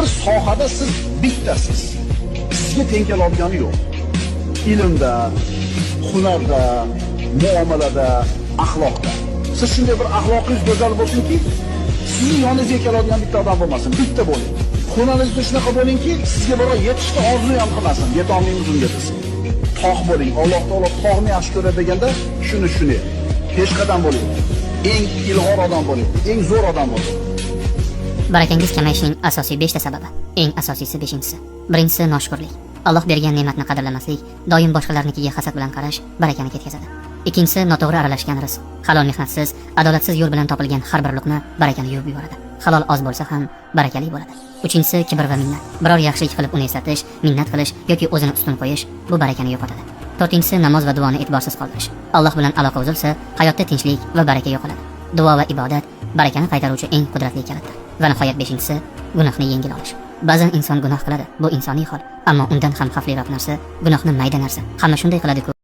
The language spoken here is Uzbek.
Bir sohada siz bittasiz. Sizga teng keladigani yo'q. Ilmda, hunarda, muomalada, axloqda. Siz shunday bir axloqingiz go'zal bo'lsinki, sizni yoningizga keladigan bitta odam bo'lmasin, bitta bo'ling. Hunaringizda shunaqa bo'lingki, sizga birov yetishni orzu ham qilmasin, yetolmaymiz unga biz. Tog' bo'ling. Alloh taolo tog'ni yaxshi ko'radi deganda shuni tushuning. Peshqadam bo'ling. Eng ilg'or odam bo'ling, eng zo'r odam bo'ling. Barakangiz kamayishining asosiy 5 ta sababi. Eng asosiysi beshinchisi. Birinchisi noshukrlik. Alloh bergan ne'matni qadrlamaslik, doim boshqalarnikiga hasad bilan qarash barakani ketkazadi. Ikkinchisi noto'g'ri aralashgan rizq. Halol mehnatsiz, adolatsiz yo'l bilan topilgan har bir luqma barakani yuvib yuboradi. Halol oz bo'lsa ham barakali bo'ladi. Uchinchisi kibr va minnat. Biror yaxshilik qilib uni eslatish, minnat qilish yoki o'zini ustun qo'yish bu barakani yo'qotadi. To'rtinchisi namoz va duoni e'tiborsiz qoldirish. Alloh bilan aloqa uzilsa, hayotda tinchlik va baraka yo'qoladi. Duo va ibodat barakani qaytaruvchi eng qudratli kalitdir. Va nihoyat beshinchisi gunohni yengil olish. Ba'zan inson gunoh qiladi, bu insoniy hol. Ammo undan ham xavfliroq narsa gunohni mayda narsa. Hamma shunday qiladi-ku.